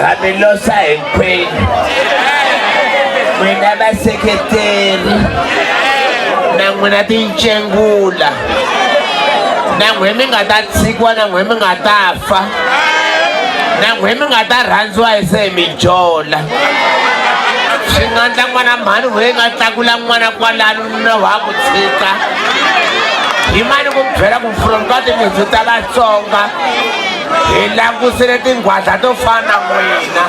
Ha mi losa hinkwenu n'wina vaseketeri na n'wina tincengula na n'we mi nga ta tshikiwa na n'we mi nga ta fa na n'we mi nga ta rhandziwa hi se mi jola swi nga ndla n'wana mhani we nga tlakula n'wana kwalano na wa ku tshika hi mani ku byela ku from ka timitsu ta vatsonga hi langusile tinghwadla to fana na n'wina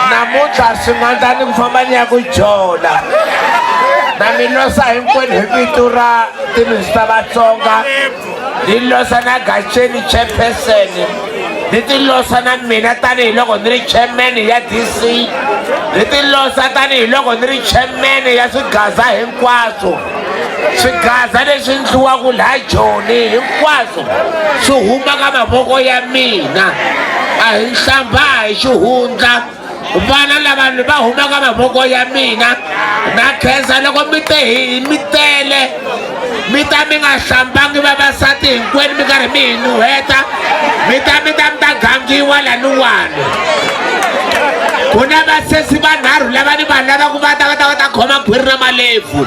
namuntlha swi nga ndla ni ku famba ni ya ku jola na mi losa hinkwenu hi vito ra timitsu ta vatsonga ni losa na gacheni chairperson ni ti losa na mina tanihiloko ni ri chairman ya dc ni ti losa tanihiloko ni ri chairman ya swigaza hinkwaswo swigaza leswi ndliwaka laha joni hinkwaswo swi huma ka mavoko ya mina a hi nhlamba a hi xihundla vana lava va huma ka mavoko ya mina na khensa loko mi te hi mi tele mi ta mi nga hlambangi vavasati hinkwenu mi karhi mi hi nuheta mi ta mi ta mi ta gangiwa laniwani ku na vasesi vanharhu lava ni vanhu lava ku va ta va ta va ta khoma khwiri na malebvu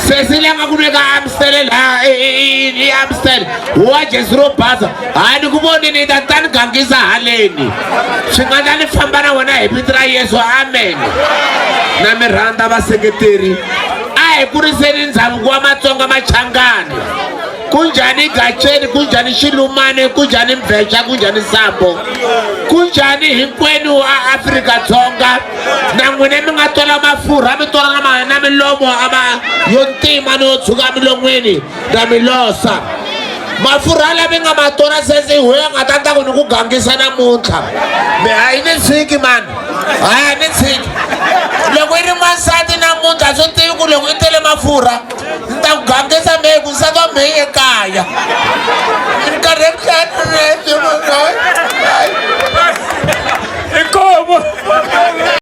sesi la nga ku nweka amstel laha i amstel wa jesi ro basa hayi ni ku vonini ni ta ta ni gangisa haleni swi nga ndla ni famba na wena hi vito ra yesu amen na mi rhandza vaseketeri a hi kuriseni ndhavuko wa matsonga machangani kunjhani gacheni kunjhani xilumani kunjhani mbvexa kunjhani sambo kunjhani hinkwenu a afrika-dzonga na n'wina mi nga tola mafurha mi tola na na milomo ama yo ntima ni yo tshuka emilon'wini na mi losa mafurha lami nga ma tola sesi hi ya nga ta ta ku ni ku gangisa namuntlha mi a yi ni tshiki mani hayi a ni tshiki loko i ri n'wansati namuntlha swi tivi ku loko i tele mafurha ni ta ku gangisa mehe ku nsati wa mehe ekaya